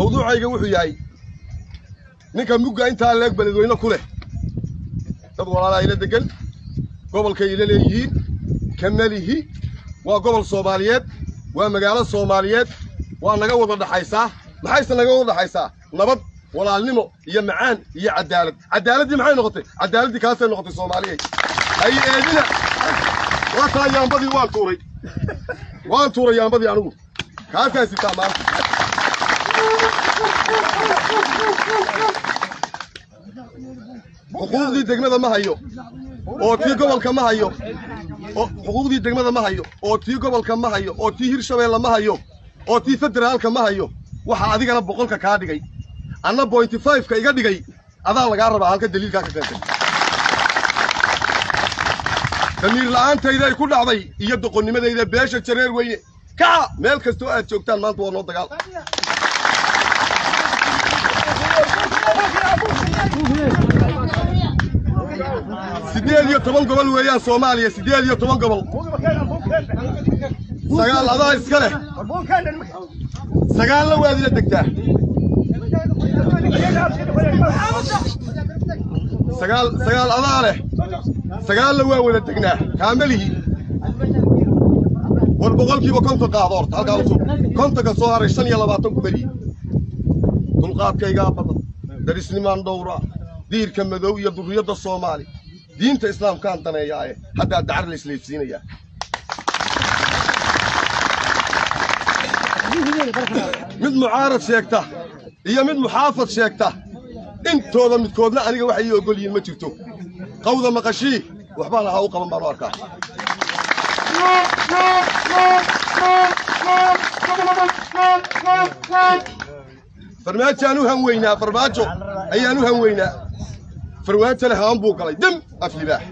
Mawduucayga wuxuu yahay ninka mugga intaa leeg Beledweyne ku leh, dad walaalaa ila degan, gobolkay ila leeyihiin, kamalihi waa gobol Soomaaliyeed, waa magaalo Soomaaliyeed, waa naga wada dhaxaysaa. Maxayse naga wada dhaxaysaa? Nabad, walaalnimo iyo macaan iyo cadaalad. Cadaaladdii maxay noqotay? Cadaaladdii kaasay noqotay. Soomaaliyeed hay eedina waa taa. Yaambadii waan tuuray, waan tuuray yaambadii anigu, kaasaan sitaa maanta. Xuquuqdii degmada ma hayo oo tii gobolka ma hayo, oo xuquuqdii degmada ma hayo, oo tii gobolka ma hayo, oo tii Hirshabeelle ma hayo, oo tii federaalka ma hayo. Waxa adigana 100-ka kaa dhigay, anna 0.5-ka iga dhigay, adaa lagaa rabaa halka daliilkaa ka keentay. Damiir la'aantayday ku dhacday iyo doqonnimadayda. Beesha Jareer Weyne, kaca meel kastoo aad joogtaan, maanta waa noo dagaal. 18 gobol weeyaan Soomaaliya, 18 gobol, 9 adaa iska leh, 9-na waad ila degtaa. 9 adaa leh, 9-na waa wada degnaa, kaamalihi. War 50% qaado horta halkaa usub, 50-ka soo haray 25 ku melihi. Dulqaadkaygaa badan, darisnimaan dhowraa, diirka madow iyo durriyadda Soomaali, diinta islaamkaan daneeyaaye, haddaa dacar la isleefsiinayaa. Mid mucaarad sheegta iyo mid muxaafad sheegta intooda midkoodna aniga waxay ii oggol yihiin ma jirto. Qawda maqashii waxbaan ahaa u qaban baan u arkaa. Farmaajaan u hanweynaa, Farmaajo ayaan u hanweynaa, farwaajana haan buu galay dem af libaax.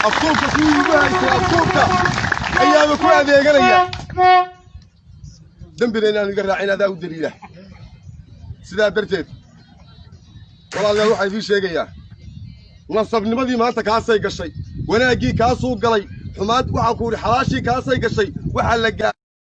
Aftuubka kuwii igu haystay aftuubka ayaaba ku adeeganaya, dembina inaan iga raacin adaa u daliila. Sidaa darteed walaalayaal, waxaan idiin sheegayaa nasabnimadii maanta kaasay gashay, wanaaggii kaasuu galay, xumaad waxaan ku idhi xalaashii kaasay gashay. Waxaa la gaa